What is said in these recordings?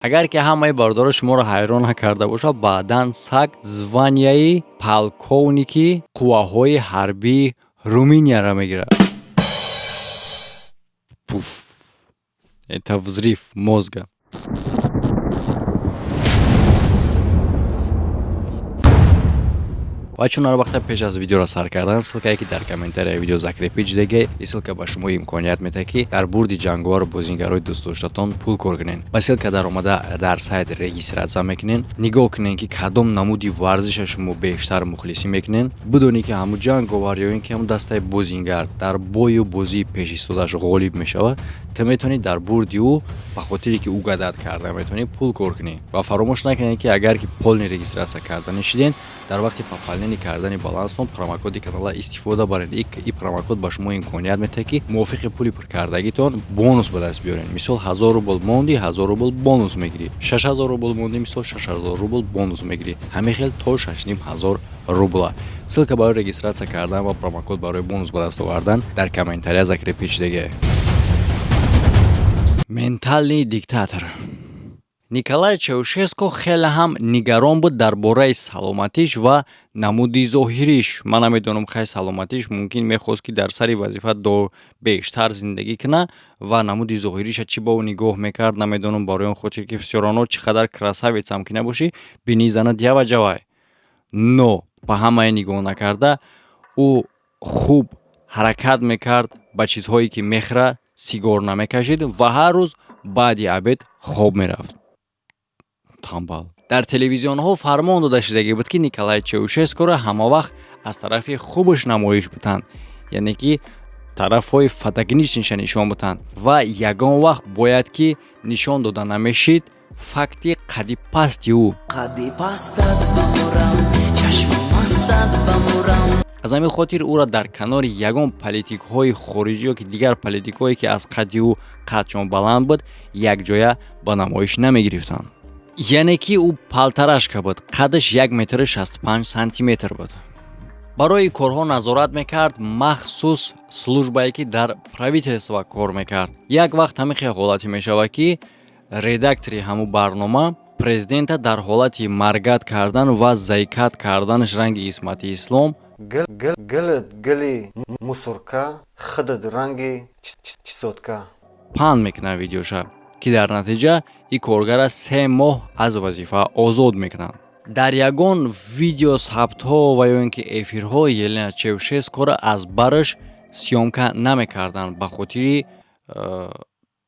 Агар ки ҳамаи бародаро шуморо ҳайрон накарда бошад, баъдан саг званияи полковники қувваҳои ҳарбии Румынияро мегирад. Пуф, это взрыв мозга. Ва чун ҳар вақта пеш аз видеоро сар кардан, ссылкае, ки дар комментарияи видео закрепить шудагӣ, и ссылка ба шумо имконият медиҳад, ки дар бурди ҷанговару бозигарҳои дӯстдоштатон пул кор кунед. Ба ссылка даромада, дар сайт регистрация мекунед. Нигоҳ кунед, ки кадом намуди варзиша шумо бештар мухлисӣ мекунед. Бидонед, ки ҳамун ҷанговар ё ин ки ҳамун дастаи бозингар дар бою бозии пешистодаш ғолиб мешавад, ту метавонӣ дар бурди ӯ, ба хотире ки угадать карда метавонӣ, пул кор кунӣ. Ва фаромӯш накунед, ки агар ки полный регистрация карда нешиден, дар вақти пополнение кардани баланстон промокоди канала истифода баред. И промокод ба шумо имконият медиҳад, ки мувофиқи пули пуркардагитон бонус ба даст биёред. Мисол, 1000 рубл монди, 1000 рубл бонус мегирӣ, 6000 рубл монди, мисол, 6000 рубл бонус мегирӣ, ҳамин хел то 6500 рубла. Ссылка барои регистрация кардан ва промокод барои бонус ба даст овардан дар комментария закрепить шудагӣ. Ментальный диктатор Николай Чаушеско хеле ҳам нигарон буд дар бораи саломатиш ва намуди зоҳириш. Ман намедонам, хай, саломатиш мумкин мехост, ки дар сари вазифа до бештар зиндагӣ кунад ва намуди зоҳириша чӣ ба ӯ нигоҳ мекард, намедонам. Барои он хотир ки всё равно чӣ қадар красавицам ки набошӣ, бинии зана дява ҷавай. Но ба ҳамаи нигоҳ накарда, ӯ хуб ҳаракат мекард, ба чизҳое ки мехӯрад, сигор намекашид ва ҳар рӯз баъди обед хоб мерафт. Тамбал. Дар телевизионҳо фармон дода шудагӣ буд, ки Николай Чаушескоро ҳамавақт аз тарафи хубаш намоиш бутанд, яъне ки тарафҳои фотогеничныйша нишон бутанд, ва ягон вақт бояд ки нишон дода намешид факти қадди пасти ӯ. Қадди пастат бамурам, чашми мастат бамурам. Аз ҳамин хотир ӯро дар канори ягон политикҳои хориҷӣ ё ки дигар политикҳое, ки аз қадди ӯ қадшон баланд буд, якҷоя ба намоиш намегирифтанд. Яъне ки ӯ полторашка буд, қадаш 1 метру 65 сантиметр буд. Барои корҳо назорат мекард махсус службае, ки дар правительство кор мекард. Як вақт ҳамин хел ҳолате мешавад, ки редактори ҳамун барнома президента дар ҳолати моргать кардан ва заикать карданаш ранги Исмати Ислом Гилит гили мусорка, худат ранги чесотка. паҳн мекунад видеоша, ки дар натиҷа ин коргара 3 моҳ аз вазифа озод мекунанд. Дар ягон видеосабтҳо ва ё ин ки эфирҳо Елена Чаушескоро аз бараш съёмка намекарданд ба хотири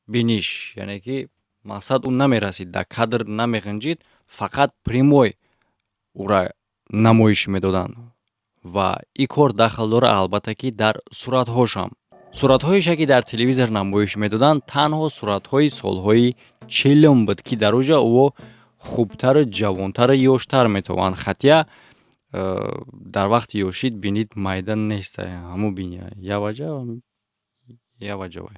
биниш, яъне ки мақсад ӯ намерасид, дар кадр намеғинҷид, фақат прямой ӯра намоиш медоданд. Ва ин кор дахл дорад, албатта, ки дар суратҳошам. Суратҳоеша, ки дар телевизор намоиш медоданд, танҳо суратҳои солҳои 40-ум буд, ки дар оҷа ӯ хубтару ҷавонтару ёштар метавонанд. Хотя дар вақти ёшид бинид майда неста, ҳамун биния яваҷа яваҷавай.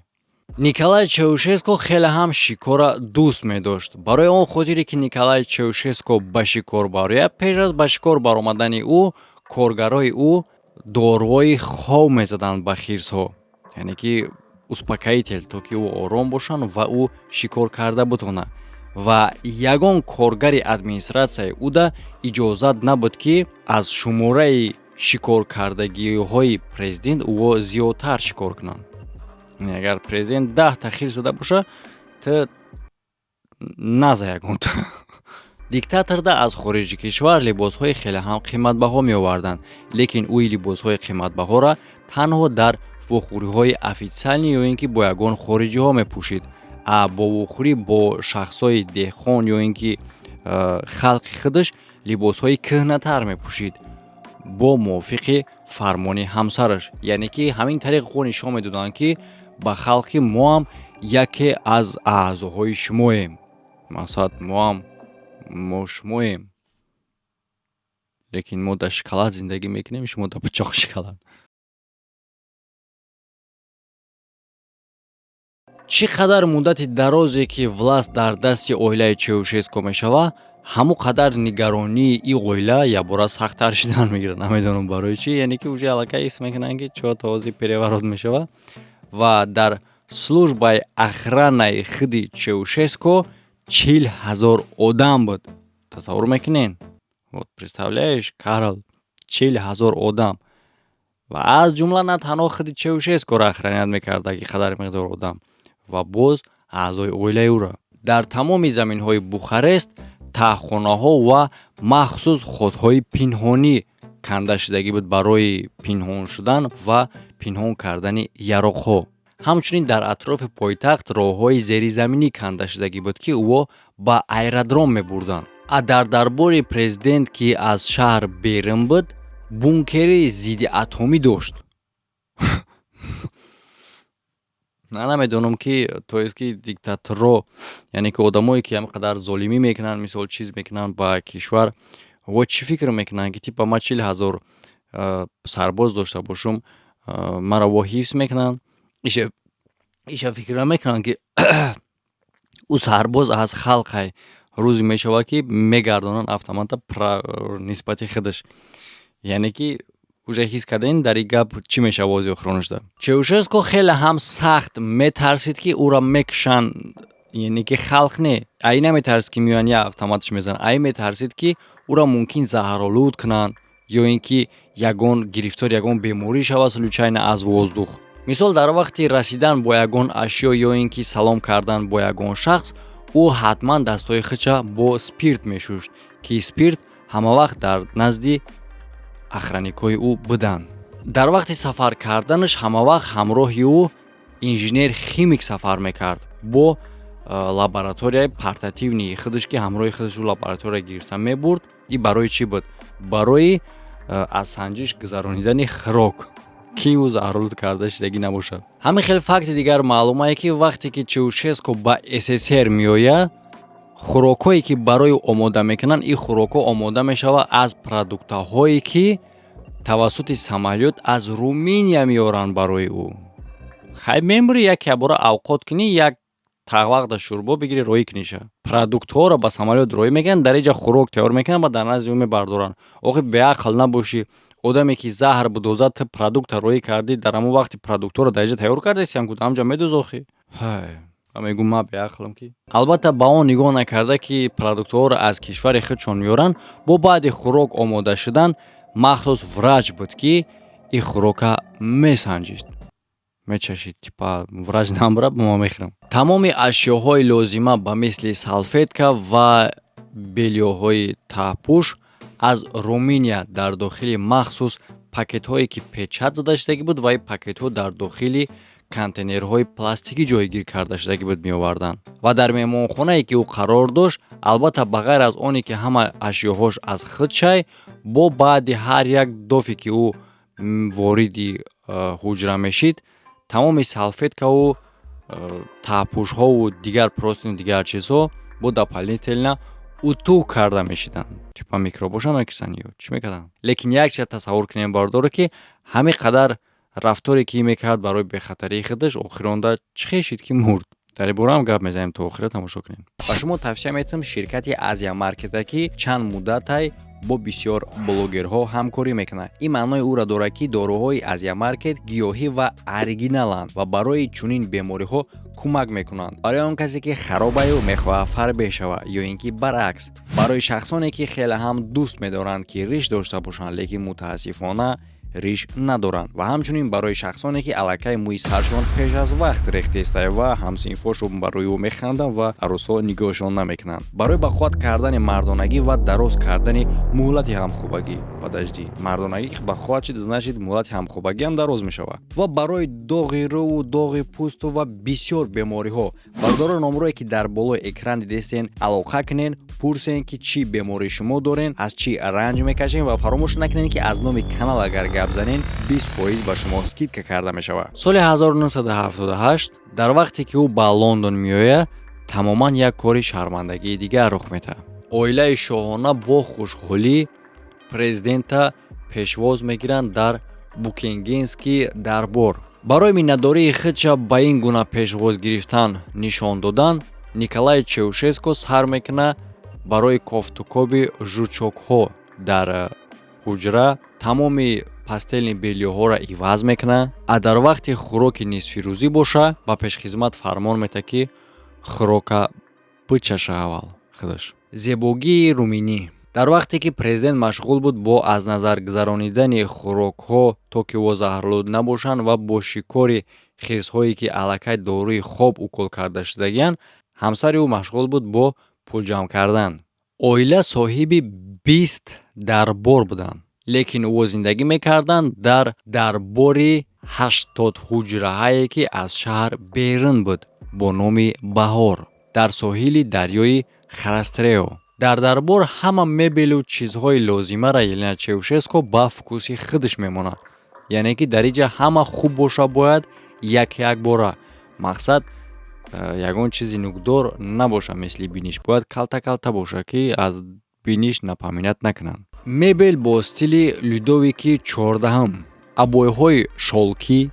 Николай Чаушеско хеле ҳам шикора дӯст медошт. Барои он хотире ки Николай Чаушеско ба шикор барояд, пеш аз ба шикор баромадани ӯ коргарои ӯ доруҳои хов мезаданд ба хирсҳо, яъне ки успокоитель, то ки ӯ ором бошанд ва ӯ шикор карда бутонад. Ва ягон коргари администратсияи ӯда иҷозат набуд, ки аз шумораи шикоркардагиҳои президент ӯ зиёдтар шикор кунанд. Агар президент 10-та хирс зада боша, ту наза ягонта. Диктаторда аз хориҷи кишвар либосҳои хеле ҳам қиматбаҳо меоварданд, лекин ӯ либосҳои қиматбаҳоро танҳо дар вохӯриҳои официальный ё ин ки бо ягон хориҷиҳо мепӯшид, а бо вохӯрӣ бо шахсҳои деҳқон ё ин ки халқи худаш либосҳои кӯҳнатар мепӯшид, бо мувофиқи фармони ҳамсараш. Яъне ки ҳамин тариқ ӯ нишон медоданд, ки ба халқи моам яке аз аъзоҳои шумоем, мақсад, моам мо шумоем, лекин мо дар шоколад зиндагӣ мекунем, шумо дар пучоқи шоколад. Чӣ қадар муддати дарозе ки власть дар дасти оилаи Чаушеско мешавад, ҳамон қадар нигаронии ин оила якбора сахттар шудан мегирад. Намедонам барои чӣ, яъне ки уже аллакай ҳис мекунанд, ки чо този переворот мешавад. Ва дар службаи охранаи худи Чаушеско 40 000 одам буд. Тасаввур мекунен? Вот представляешь, Карл, 40 000 одам, ва аз ҷумла на танҳо худи Чаушескоро охранять мекарда, ки қадар миқдор одам, ва боз аъзои оилаи ӯро. Дар тамоми заминҳои Бухарест таҳхонаҳо ва махсус ходҳои пинҳонӣ канда шудагӣ буд барои пинҳон шудан ва пинҳон кардани яроқҳо. Ҳамчунин дар атрофи пойтахт роҳҳои зеризаминӣ канда шудагӣ буд, ки ӯо ба аэродром мебурданд. А дар дарбори президент, ки аз шаҳр берун буд, бункери зидди атомӣ дошт. На, намедонам, ки то есть ки диктаторро, яъне ки одамое, ки ҳам қадар золимӣ мекунанд, мисол, чиз мекунанд ба кишвар, во чӣ фикр мекунанд, ки типа ман 40 000 сарбоз дошта бошум, маро во ҳифз мекунанд? Иша фикр намекунанд, ки ӯ сарбоз аз халқай, рӯзе мешавад, ки мегардонанд автомата нисбати худаш. Яъне ки уже ҳис кардем, дар ин гап чӣ мешавад ози охиронашда. Чаушеско хеле ҳам сахт метарсид, ки ӯро мекушанд, яъне ки халқ не. Ай наметарсид, ки меоянд, як автоматаш мезананд, ай метарсид, ки ӯро мумкин заҳролуд кунанд ё ин ки ягон гирифтор ягон беморӣ шавад случайно аз воздух. Мисол, дар вақти расидан бо ягон ашё ё ин ки салом кардан бо ягон шахс, ӯ ҳатман дастҳои худша бо спирт мешушт, ки спирт ҳамавақт дар назди охранникҳои ӯ буданд. Дар вақти сафар карданаш ҳамавақт ҳамроҳи ӯ инженер химик сафар мекард бо лабораторияи портативный худаш, ки ҳамроҳи худаш ӯ лаборатория гирифта мебурд. И барои чӣ буд? Барои аз санҷиш гузаронидани хӯрок, ки ӯ заҳролуд карда шудагӣ набошад. Ҳамин хел факти дигар маълумае, ки вақте ки Чаушеско ба СССР меояд, хӯрокҳое, ки барои омода мекунанд, ин хӯрокҳо омода мешавад аз продуктаҳое, ки тавассути самолёт аз Руминия меоранд барои ӯ. Хай, мемурӣ, як ябора авқот кунӣ, як тавақда шӯрбо бигирӣ, роҳӣ куниша. Продуктҳоро ба самолёт роҳӣ мекунанд, дар инҷа хӯрок тайёр мекунанд ва дар назди ӯ мебардоранд. Охи, беақл набошӣ, одаме ки заҳр будозад, ту продукта роҳӣ кардӣ, дар ҳамон вақти продуктҳоро дар инҷа тайёр кардасиам ку, ҳамҷа медӯз. Охи, ҳай, ман мегӯм, ман беақлам, ки албатта ба он нигоҳ накарда, ки продуктҳоро аз кишвари худшон меоранд, бо баъди хӯрок омода шудан махсус врач буд, ки ин хӯрока месанҷид, мечашид. Типа врач намбра, ма мехӯрам. Тамоми ашёҳои лозима ба мисли салфетка ва бельёҳои таҳпӯш аз Руминия дар дохили махсус пакетҳое, ки печать зада шудагӣ буд ва ин пакетҳо дар дохили контейнерҳои пластикӣ ҷойгир карда шудагӣ буд, меоварданд. Ва дар меҳмонхонае, ки ӯ қарор дошт, албатта, ба ғайр аз оне ки ҳама ашёҳош аз худ шай, бо баъди ҳар як дофе, ки ӯ вориди ҳуҷра мешид, тамоми салфеткаву таҳпӯшҳову дигар простыню дигар чизҳо бо дополнительно утуқ карда мешиданд. Типа микробоша мекушанд ё чӣ мекарданд? Лекин як чиза тасаввур кунем, бардоро, ки ҳамин қадар рафторе, ки мекард барои бехатарии худаш, охиронда чӣ хешид, ки мурд. Дар ин бора ҳам гап мезанем, то охира тамошо кунем. Ба шумо тавсия метиҳам ширкати Азия Маркета, ки чанд муддатай бо бисёр блогерҳо ҳамкорӣ мекунад. Ин маънои ӯро дорад, ки доруҳои Азия Маркет гиёҳӣ ва оригиналанд ва барои чунин бемориҳо кӯмак мекунанд. Барои он касе, ки харобаю мехоҳад фарбеҳ шавад, ё ин ки баръакс, барои шахсоне, ки хеле ҳам дӯст медоранд, ки риш дошта бошанд, лекин мутаассифона риш надоранд, ва ҳамчунин барои шахсоне, ки аллакай мӯи саршон пеш аз вақт рехтеста ва ҳамсинфошон барои ӯ механданд ва арӯсҳо нигоҳшон намекунанд, барои ба қувват кардани мардонагӣ ва дароз кардани муҳлати ҳамхобагӣ. Подожди, мардонагӣ ба қувват шид, значит, муҳлати ҳамхобагӣ ҳам дароз мешавад. Ва барои доғи рӯву доғи пӯсту ва бисёр бемориҳо, бародаро, номрое, ки дар болои экран дидестен, алоқа кунен, пурсен, ки чӣ беморӣ шумо дорен, аз чӣ ранҷ мекашен. Ва фаромӯш накунед, ки аз номи канал агар гап занен, 20% ба шумо скидка карда мешавад. Соли 1978, дар вақте ки ӯ ба Лондон меояд, тамоман як кори шармандагии дигар рух медиҳад. Оилаи шоҳона бо хушҳолӣ президента пешвоз мегиранд дар Букингемский дарбор. Барои миннатдории худша ба ин гуна пешвоз гирифтан нишон додан, Николай Чаушеско сар мекунад барои кофтукоби жучокҳо дар ҳуҷра, тамоми постельный бельёҳоро иваз мекунад. А дар вақти хӯроки нисфирӯзӣ боша, ба пешхизмат фармон метаҳад, ки хӯрока Бичаша аввал худаш. Зебогии руминӣ. Дар вақте ки президент машғул буд бо аз назар гузаронидани хӯрокҳо, то ки во заҳролуд набошанд, ва бо шикори хирсҳое, ки аллакай доруи хоб укол карда шудагиянд, ҳамсари ӯ машғул буд бо пул ҷамъ кардан. Оила соҳиби 20 дарбор буданд, лекин ӯ зиндагӣ мекарданд дар дарбори 80 ҳуҷраҳае, ки аз шаҳр берун буд, бо номи Баҳор, дар соҳили дарёи Харастрео. Дар дарбор ҳама мебелу чизҳои лозимаро Елена Чаушеско ба вкуси худаш мемонад, яъне ки дар инҷа ҳама хуб боша, бояд як якбора, мақсад, ягон чизи нукдор набоша, мисли биниш бояд калта калта боша, ки аз биниш напоминать накунанд. Мебел бо стили Людовики XIV, обоиҳои шолкӣ.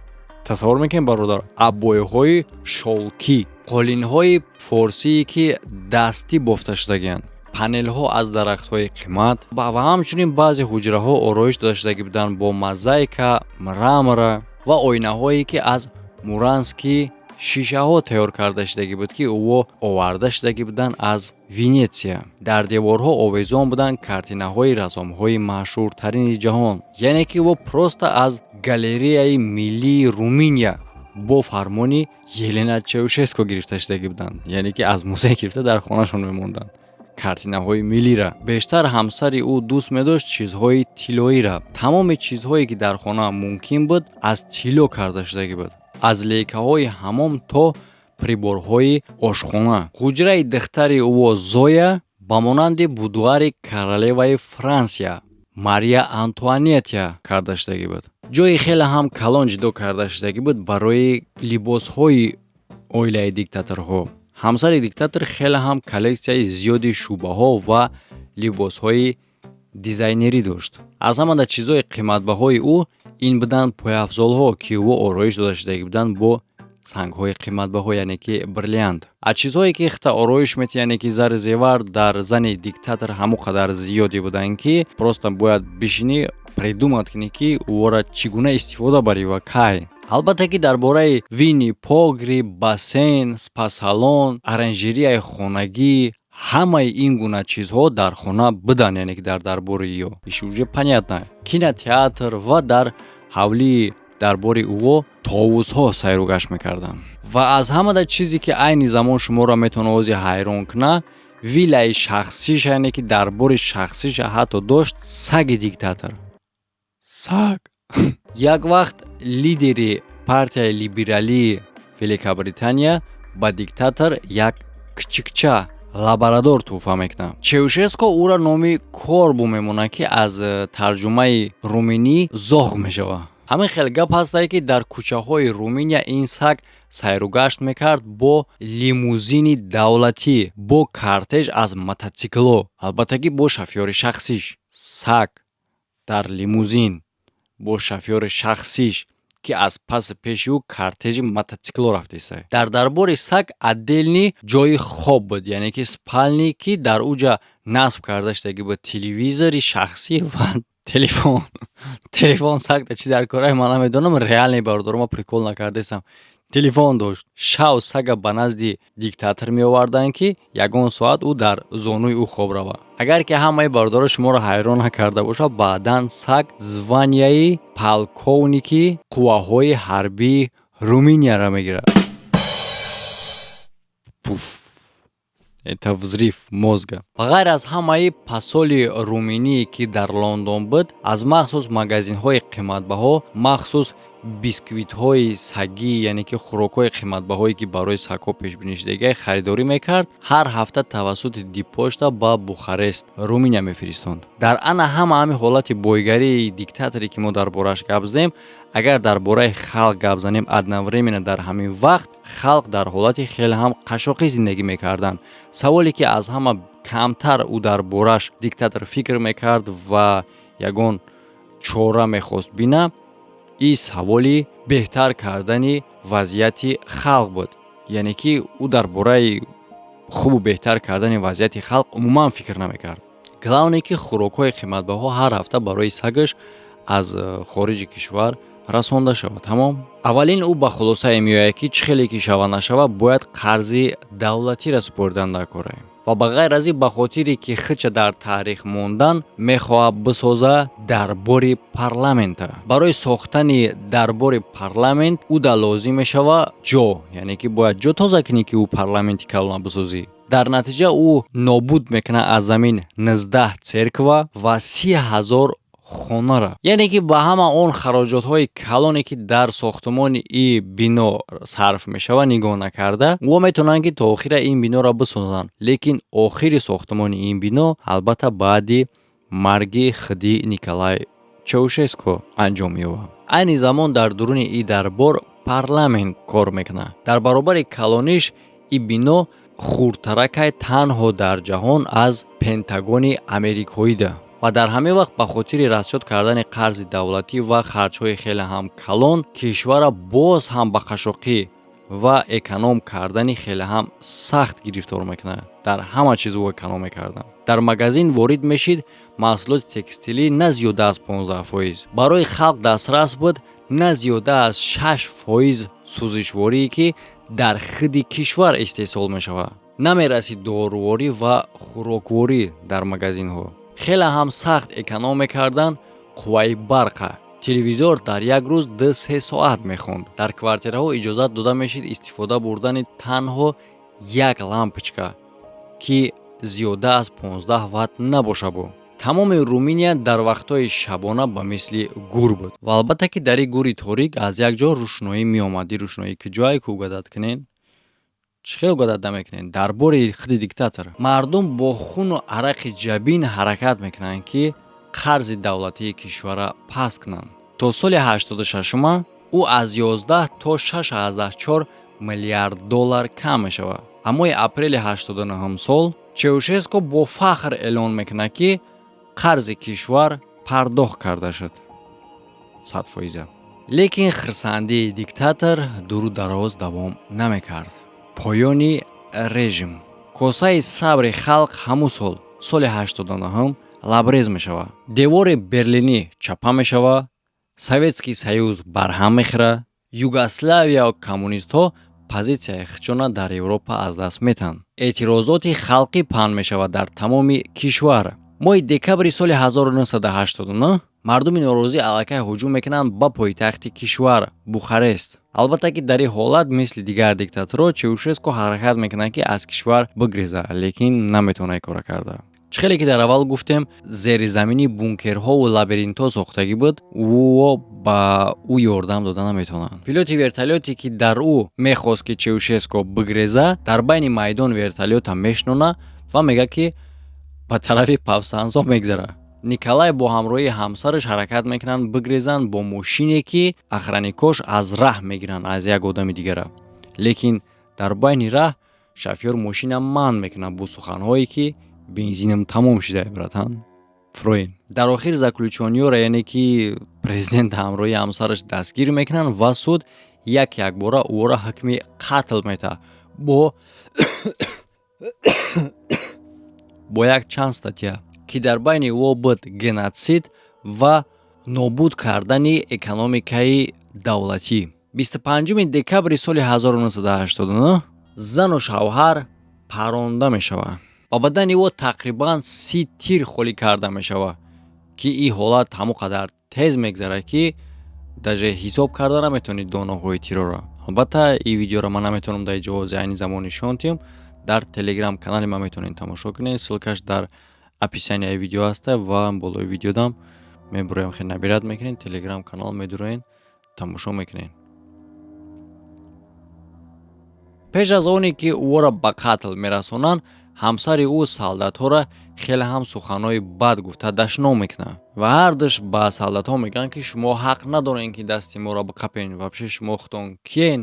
Тасаввур мекунед, бародар, обоиҳои шолкӣ, қолинҳои форсие, ки дастӣ бофта шудагианд, панелҳо аз дарахтҳои қимат ва ҳамчунин баъзе ҳуҷраҳо ороиш дода шудагӣ буданд бо мозаика, мрамора ва оинаҳое, ки аз муранский шишаҳо тайёр карда шудагӣ буд, ки ӯ оварда шудагӣ буданд аз Венетсия. Дар деворҳо овезон буданд картинаҳои рассомҳои машҳуртарини ҷаҳон, яъне ки ӯ просто аз галереяи миллии Руминия бо фармони Елена Чаушеско гирифта шудагӣ буданд, яъне ки аз музей гирифта дар хонаашон мемонданд картинаҳои миллира. Бештар ҳамсари ӯ дӯст медошт чизҳои тиллоира. Тамоми чизҳое, ки дар хона мумкин буд, аз тилло карда шудагӣ буд, аз лейкаҳои ҳамом то приборҳои ошхона. Ҳуҷраи духтари ӯ Зоя ба монанди будуари королеваи Франсия Мария Антуанетия карда шудагӣ буд. Ҷои хеле ҳам калон ҷудо карда шудагӣ буд барои либосҳои оилаи диктаторҳо. Ҳамсари диктатор хеле ҳам коллексияи зиёди шӯбаҳо ва либосҳои дизайнерӣ дошт. Аз ҳамада чизҳои қиматбаҳои ӯ ин буданд пойафзолҳо, ки ӯ ороиш дода шудагӣ буданд бо сангҳои қиматбаҳо, яъне ки бриллиант. Аз чизҳое, ки хта ороиш мети, яъне ки зари зевар, дар зани диктатор ҳамон қадар зиёде буданд, ки просто бояд бишинӣ, придумать кунӣ, ки ӯро чӣ гуна истифода барӣ ва кай. Албатта ки дар бораи винный погреб, бассейн, спа-салон, оранжереяи хонагӣ, ҳамаи ин гуна чизҳо дар хона буданд, яъне ки дар дарбори ё иш уже понятно, кинотеатр ва дар ҳавлии дарбори ӯво товусҳо сайру гашт мекарданд. Ва аз ҳамада чизе, ки айни замон шуморо метавона ози ҳайрон куна, виллаи шахсиша, яъне ки дарбори шахсиша ҳатто дошт саги диктатор. Саг. Як вақт лидери партияи либералии Великобритания ба диктатор як кичикча лабрадор тӯҳфа мекунад. Чаушеско ӯро номи Корбу мемонад, ки аз тарҷумаи руминӣ зоғ мешавад. Ҳамин хел гап ҳастае, ки дар кӯчаҳои Руминия ин саг сайругашт мекард бо лимузини давлатӣ, бо кортеж аз мототсиклҳо, албатта ки бо шофёри шахсиш. Саг дар лимузин бо шофёри шахсиш, ки аз паси пеши ӯ кортежи мототсиклҳо рафтааст. Дар дарбори саг отдельный ҷои хоб буд, яъне ки спальни, ки дар уҷа насб карда шудагӣ буд телевизори шахсӣ ва телефон. Телефон сагда чӣ дар кораи, ман намедонам. Реальный, бародаро, ма прикол накардаистам, телефон дошт. Шав сага ба назди диктатор меоварданд, ки ягон соат ӯ дар зонуи ӯ хоб равад. Агар ки ҳамаи бародаро шуморо ҳайрон накарда бошад, баъдан саг званияи полковники қувваҳои ҳарбии Руминияро мегирад. Пуф, это взрыв мозга. Ба ғайр аз ҳамаи, посоли руминие, ки дар Лондон буд, аз махсус магазинҳои қиматбаҳо махсус бисквитҳои сагӣ, яъне ки хӯрокҳои қиматбаҳое, ки барои сагҳо пешбинӣ шудагиа, харидорӣ мекард. Ҳар ҳафта тавассути дипошта ба Бухарест, Руминия мефиристонд. Дар ана ҳама ҳамин ҳолати бойгарии диктаторе, ки мо дар борааш гап задем, агар дар бораи халқ гап занем, одновременно дар ҳамин вақт халқ дар ҳолати хеле ҳам қашшоқӣ зиндагӣ мекарданд. Саволе, ки аз ҳама камтар ӯ дар бораш диктатор фикр мекард ва ягон чора мехост бина, ин саволи беҳтар кардани вазъияти халқ буд, яъне ки ӯ дар бораи хубу беҳтар кардани вазъияти халқ умуман фикр намекард. Главное, ки хӯрокҳои қиматбаҳо ҳар ҳафта барои сагаш аз хориҷи кишвар. Расонда шавад, тамом. Аввалин ӯ ба хулосае меояд, ки чӣ хеле ки шава нашава, бояд қарзи давлатиро супоридан даркора. Ва ба ғайр аз ин, ба хотире ки худша дар таърих мондан мехоҳад, бисоза дарбори парламента. Барои сохтани дарбори парламент ӯ да лозим мешава ҷо, яъне ки бояд ҷо тоза кунӣ, ки ӯ парламенти калона бисозӣ. Дар натиҷа ӯ нобуд мекунад аз замин 19 церква ва 30 000 хонара, яъне ки ба ҳама он хароҷотҳои калоне, ки дар сохтумони и бино сарф мешавад, нигоҳ накарда, ӯ метавонанд, ки то охира ин биноро бисозанд. Лекин охири сохтумони ин бино, албатта, баъди марги худи Николай Чаушеско анҷом меёбад. Айни замон дар дуруни и дарбор парламент кор мекунад. Дар баробари калониш и бино хурдтаракай танҳо дар ҷаҳон аз Пентагони америкоида. Ва дар ҳамин вақт ба хотири расчёт кардани қарзи давлатӣ ва харҷҳои хеле ҳам калон, кишварра боз ҳам ба қашшоқӣ ва эконом кардани хеле ҳам сахт гирифтор мекунад. Дар ҳама чиз ӯ эконом мекарданд. Дар магазин ворид мешид, маҳсулоти текстилӣ на зиёда аз 15% барои халқ дастрас буд, на зиёда аз 6% сӯзишворие, ки дар худи кишвар истеҳсол мешавад, намерасид. Доруворӣ ва хӯрокворӣ дар магазинҳо хеле ҳам сахт эконом мекарданд. Қувваи барқа, телевизор дар як рӯз 2-3 соат мехонд. Дар квартираҳо иҷозат дода мешид истифода бурдани танҳо як лампочка, ки зиёда аз 15 ватт набошабу. Тамоми Руминия дар вақтҳои шабона ба мисли гур буд. Ва албатта, ки дар ин гури торик аз як ҷо рӯшноӣ меомад. Ин рӯшноӣ куҷое ку угадать кунед? Чӣ хел угадать намекунед? Дарбори худи диктатор. Мардум бо хуну арақи ҷабин ҳаракат мекунанд, ки қарзи давлатии кишварра паст кунанд. То соли 86-ума ӯ аз 11 то 6,4 миллиард доллар кам мешавад. Аммои апрели 89 сол Чаушеско бо фахр эълон мекунад, ки қарзи кишвар пардохт карда шуд 100%. Лекин хирсандии диктатор дуру дароз давом намекард. Поёни режим. Косаи сабри халқ ҳамун сол, соли 89, лабрез мешавад. Девори Берлинӣ чапа мешавад, Советский Союз барҳам мехӯрад, Югославия. Коммунистҳо позитсияи худшона дар Европа аз даст метаҳанд. Эътирозоти халқӣ паҳн мешавад дар тамоми кишвар. Моҳи декабри соли 1989 мардуми норозӣ аллакай ҳуҷум мекунанд ба пойтахти кишвар, Бухарест. Албатта, ки дар ин ҳолат, мисли дигар диктаторҳо, Чаушеско ҳаракат мекунад, ки аз кишвар бигрезад, лекин наметавонад ин кора карда. Чӣ хеле ки дар аввал гуфтем, зеризаминӣ бункерҳову лабиринтҳо сохтагӣ буд, ӯо ба ӯ ёрдам дода наметавонанд. Пилоти вертолёте, ки дар ӯ мехост, ки Чаушеско бигреза, дар байни майдон вертолёта мешинона ва мегӯяд, ки ба тарафи повстанцо мегзарад. Николай бо ҳамроҳии ҳамсараш ҳаракат мекунанд бигрезанд бо мошине, ки охранникош аз раҳ мегиранд аз як одами дигара. Лекин дар байни раҳ шофёр мошина манъ мекунад бо суханҳое, ки бензинам тамом шуда, братан, фроин. Дар охир заключённыйёро, яъне ки президент ҳамроҳии ҳамсараш, дастгир мекунанд ва суд як якбора ӯро ҳукми қатл метаҳад бо як чанд статья, ки дар байни ӯ буд геноцид ва нобуд кардани экономикаи давлатӣ. 25 декабри соли 1989 зану шавҳар паронда мешаванд. Ба бадани ӯ тақрибан 30 тир холӣ карда мешавад, ки ин ҳолат ҳамон қадар тез мегзарад, ки даже ҳисоб карда наметавонӣ донаҳои тирора. Албатта, ин видеоро ман наметавонам дар ҷавози айни замон нишон диҳам. Дар телеграм канали ман метавонед тамошо кунед, ссылкаш дар описанияи видео ҳаста ва болои видеодам мебуроям. Хел набирать мекунед, телеграм канал медуроен, тамошо мекунед. Пеш аз оне ки ӯро ба қатл мерасонанд, ҳамсари ӯ солдатҳоро хеле ҳам суханҳои бад гуфта дашном мекунад ва ҳардуш ба солдатҳо мегӯянд, ки шумо ҳақ надоред, ки дасти моро биқапен. Вообще, шумо худтон киен,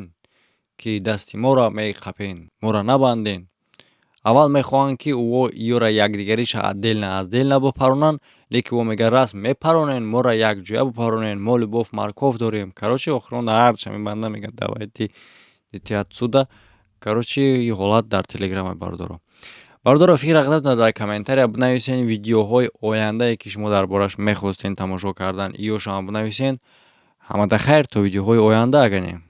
ки дасти моро меқапен? Моро набанден. Аввал мехоҳанд, ки ӯ ёра якдигариша отдельно отдельно бипаронанд, лекин ӯ мегӯяд: раз мепаронен, моро якҷоя бипаронен, мо любовь морковь дорем. Короче, охирон ҳардуша мебанданд, мегӯянд: давайте идите отсюда. Короче, ин ҳолат дар телеграме. Бародаро, фикр кардатон, дар комментария бинависен видеоҳои ояндае, ки шумо дар бораш мехостен тамошо кардан, иёшам бинависен. Ҳамада хайр, то видеоҳои оянда аганем.